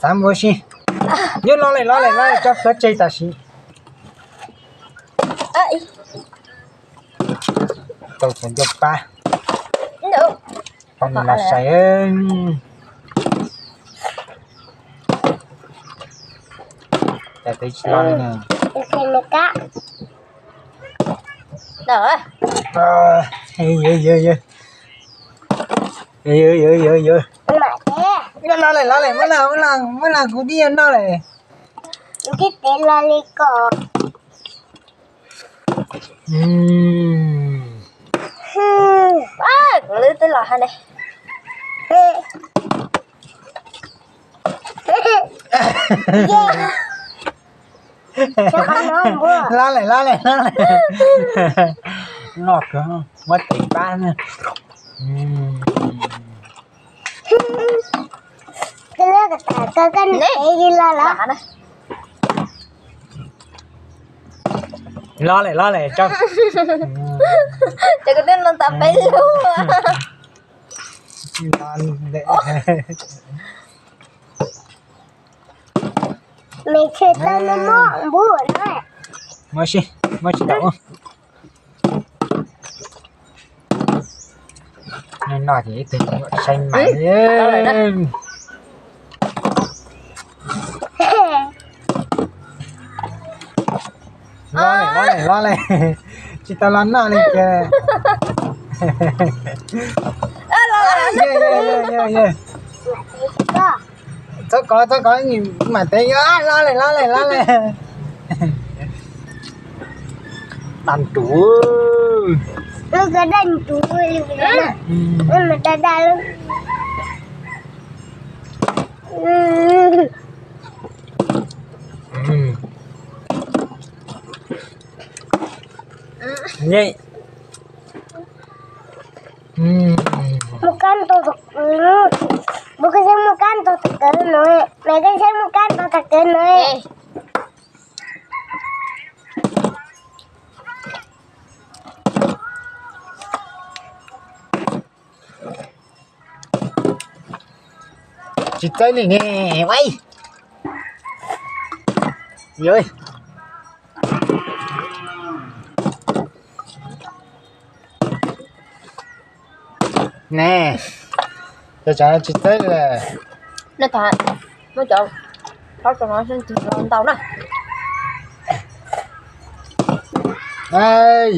Txav mus ua si. Yog los lawm, los lawm, los lawm, tso plhuav tseg tam sim. Tau txav nco pab. Pab nws los sai. Cas peb tsis los li na. Los lawm, los lawm, muab los, muab los, kuv twb yuav noj lawm. Kuv lub twb los ha ne. Los lawm, los lawm, los lawm. Noj kawg, muab tes pab na. Los lawm, los lawm, tso. Ces kuv twb noj tau peb lub. Muab si, muab tsis tau. Noj ces ib tug nyuam saib mas. Los lawm, los lawm, los lawm. Tsis tau los noj li cas. Txhob kov, txhob kov, mam tev. Los lawm, los lawm, los lawm. Daj ntuv. Daj ntuv. Daj daj. Nyem. Muaj kab ntau thaum kawg, muaj kab ntau thaum kawg no, mas koj saib muaj kab ntau thaum kawg no. Tsis txawb li ne. Ne, cov tsis txawb li. Nej tham, muab cov thaub rau no ntau na.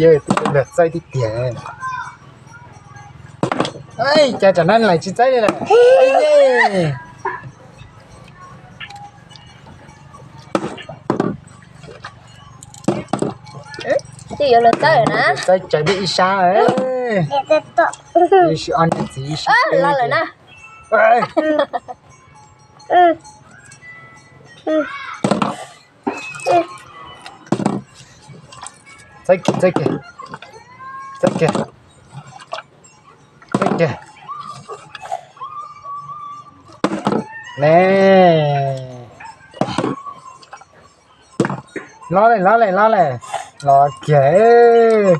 Yog tib tug txawb tib tiag. Cas tsam no lawv tsis txawb li lawm. Twb yuav luag txawb na. Txawb tsawv li ib sab. Ib sab ob niam txiv ib sab peb lawm na. Txawb kiag, txawb kiag, txawb kiag, txawb kiag. Ne, los lawm, los lawm, los lawm, los kiag.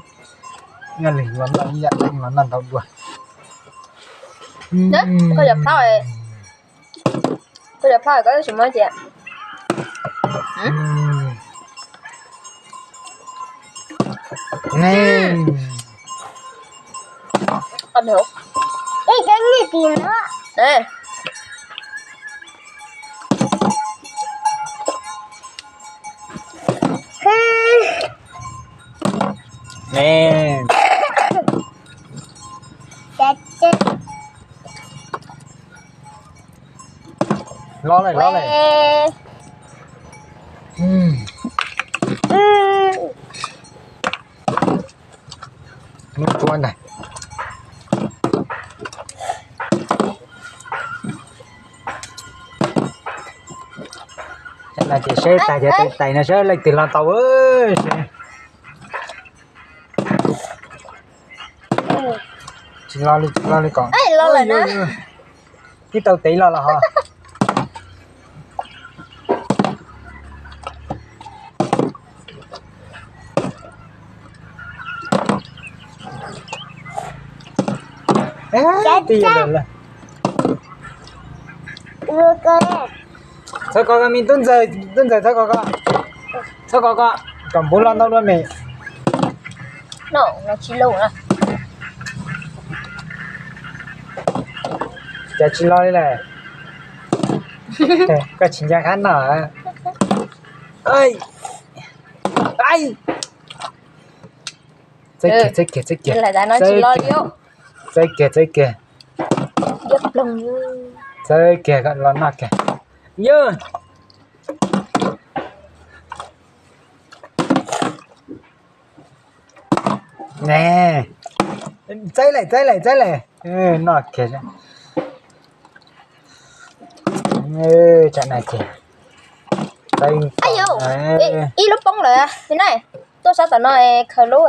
Yog li los noj ib yam leej los noj ntau dua. Koj yog plhaub, koj yog plhaub koj sim muab cia. Ib cov nyiaj tim no. Los lawm, los lawm. Hnub tsua ntag. Ces seb tas ces tais no seb leej twg los tau. Tsis los li, tsis los li kom. Tib tau tev los los ho. Txhob kov koj me tub ntxawg, tub ntxawg txhob kov koj. Txhob kov koj, kom npuv los ntau dua me. Cas tsis los li lawm? Koj tsis nco qab noj. Txawb kiag, txawb kiag, txawb kiag. Txawb kiag, txawb kiag. Txawb kiag, los noj kiag. Yog. Ne, txawb lawm, txawb lawm, txawb lawm. Noj kiag. Tsam no ces txawb. Ib lub poob lawm ne. Tuaj sab tom no khaws lub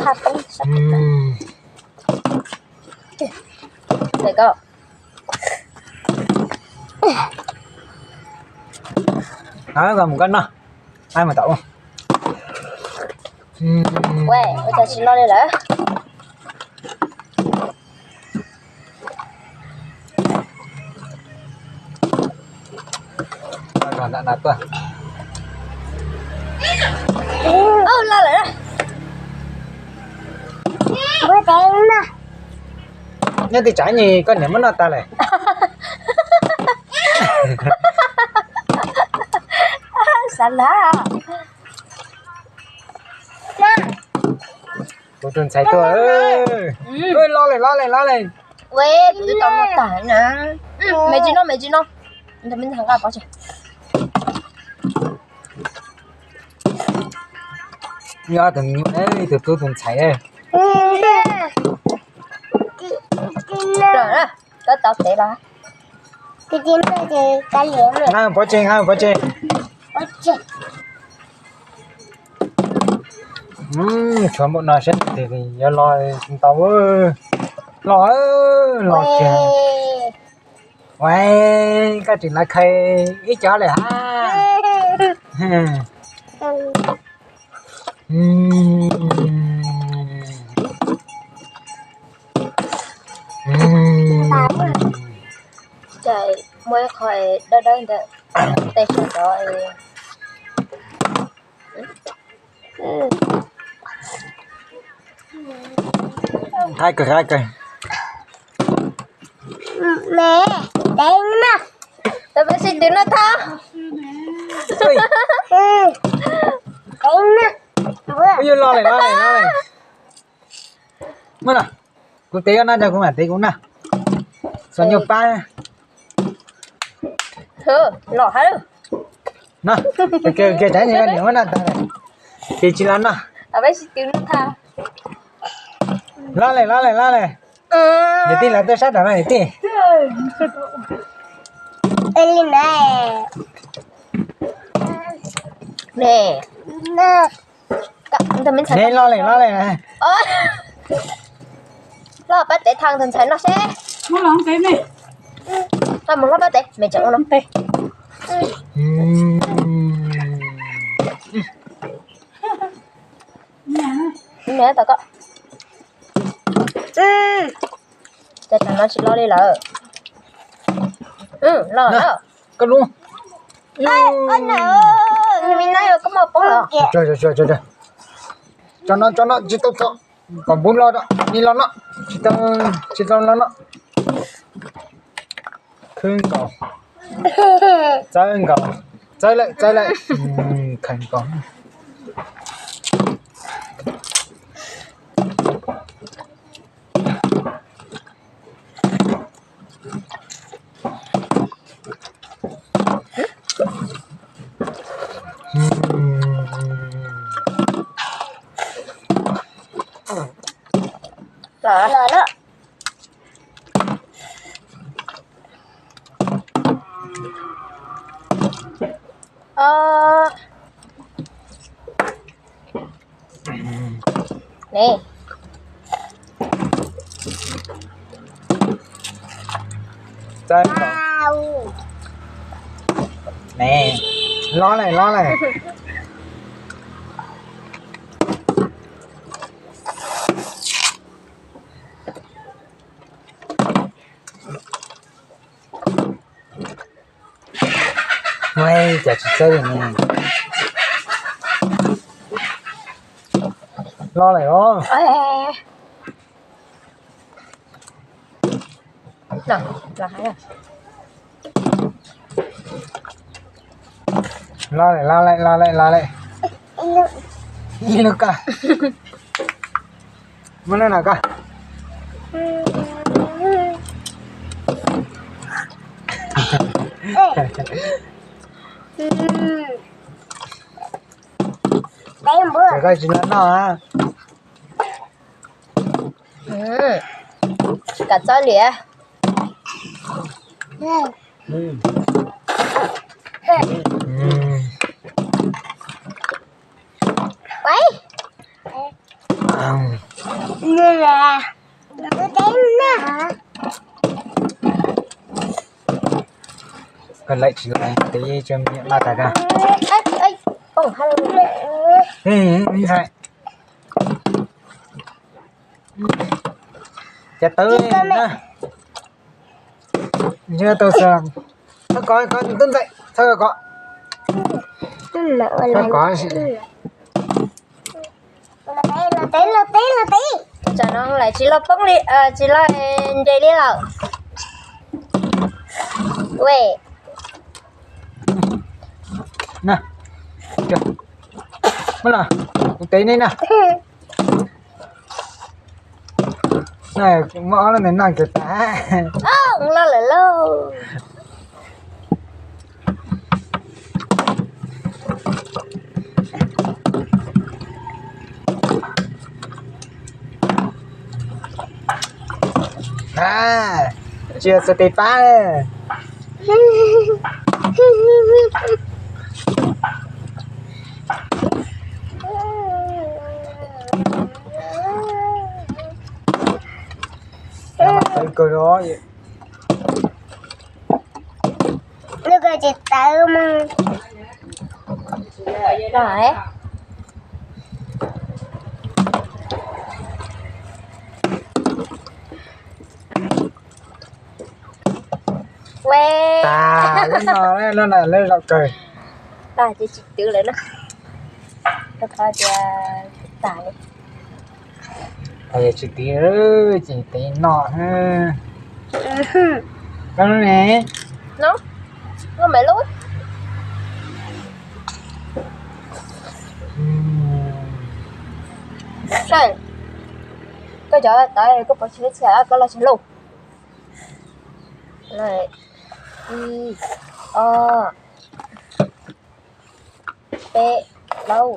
thaj poob. Mus koj noj. Mus tom ub. Ua cas tsis los li lawm? Los lawm. Nyob twg tsam nyem koj niam muab noj tas lawm. Xav lawm. Kuv tus ntxhais tuaj. Los lawm, los lawm, los lawm. Ua, kuv twb tau noj tas na. Me tsis noj, me tsis noj. Ntawd me ntxhais nqa pov tseg. Nyob tus me nyuam, tus tub tus ntxhais. Koj tau tev los? Nqa pov tseg, nqa pov tseg. Tshuav npaum no seb yuav los ntau. Los, los kiag. Ua, koj tseem los khaws ib cov lawm hab. Muaj ib qho dawb dawb ntawm tej sab tod. Qab kawg, qab kawg. Me, deev na. Tab sis twm no tau. Deev na. Wb yuav los lawm, los lawm, los lawm. Muab no, kuv tev koj noj, kuv mam tev kuv noj. Xos nyuj pab. Los hab. No, kiag tsam nyem koj niam muab noj tas lawm. Ces tsis los noj. Los lawm, los lawm, los lawm. Niam tij los tuaj sab nraud no niam tij. Ne, los lawm, los lawm. Los pab tev thaj tus ntxhais no seb. Koj mus hlob pab tev, me tseem ua no. Tau koj. Cas tsam no tsis los li lawm. Los lawm. Koj lub. Koj muaj poob los? Tso no, tso no, tsis tau tso. Kom npub los, ni los no. Tsis tau, tsis tau los no. Khwb nkaus. Txawb nkaus. Txawb lawm, txawb lawm. Khwb nkaus. Los lawm. Ne. Ne, los lawm, los lawm. Ua, cas tsis txawb li ne. Los lawm os. Los lawm, los lawm, los lawm, los lawm. Ib lub koj. Muab no koj. Ces koj tsis los noj. Kav txawb liam. Koj laim tsis laim, tes yeej tso me nyuam noj tas koj. Cas tawv na. Txhob kov, kov tub ntxawm, txhob kov. Txhob kov. Los tev, los tev, los tev. Tsam no lawm tsis los poob li, tsis los nres li lawm. Ue. Na, muab los, kuv tev nej na. Na, muab ob lub ntawd noj kiag tas. Los lawm lauj. Tsis yog xav tes pab. Lub ko tsis tawv mus. Ue. Tas lub no, lub no lawv zaum kawg. Tas ces tsis twv lawm na. Rau qhov tias tas li. Yog tsis twv ces tev noj. Koj lub ne? No, koj mam lub. Saib, koj cov tawv koj pov tseg txhia koj los tseg lauj. Ib, ob, peb, plaub,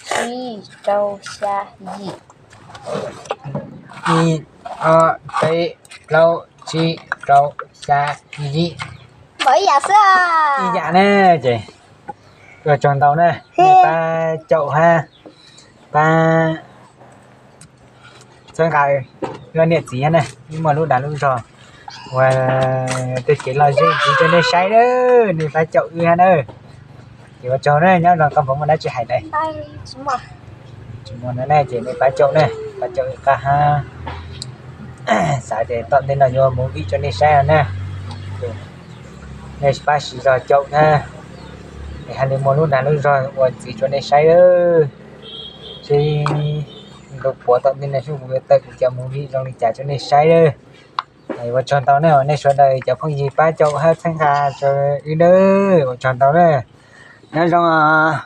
tsib, rau, xya, yim. Ib, ob, peb, plaub, tsib, rau, xya, yim. Npaum ib yam xwb. Ib yam ne. Ces ua tsaug ntau na, nej pab caum hab pab txhawb nqa wb niam txiv na, wb muaj lub dag lub zog ua tej kev lom zem ntxiv rau nej saib na, nej pab caum wb hab na. Ces ua tsaug na, nyob zoo, koj puas muaj dab tsi hais lawm? Tsis muaj na, ces nej pab caum na, pab caum wb qab hab xav tias tom ntej no yuav movie rau nej saib no na. Nej pab siv zog caum na, es hab li muaj lub dag lub zog ua ntxiv rau nej saib lawm. Seb ntu puav tom ntej no seb kuv yuav tawm kuv cov movie zoo li cas rau nej saib lawm. Ua tsaug ntau na, nej sawv daws cov phooj ywg pab caum hab txhawb nqa rau wb na, ua tsaug ntau na. Nyob zoo os.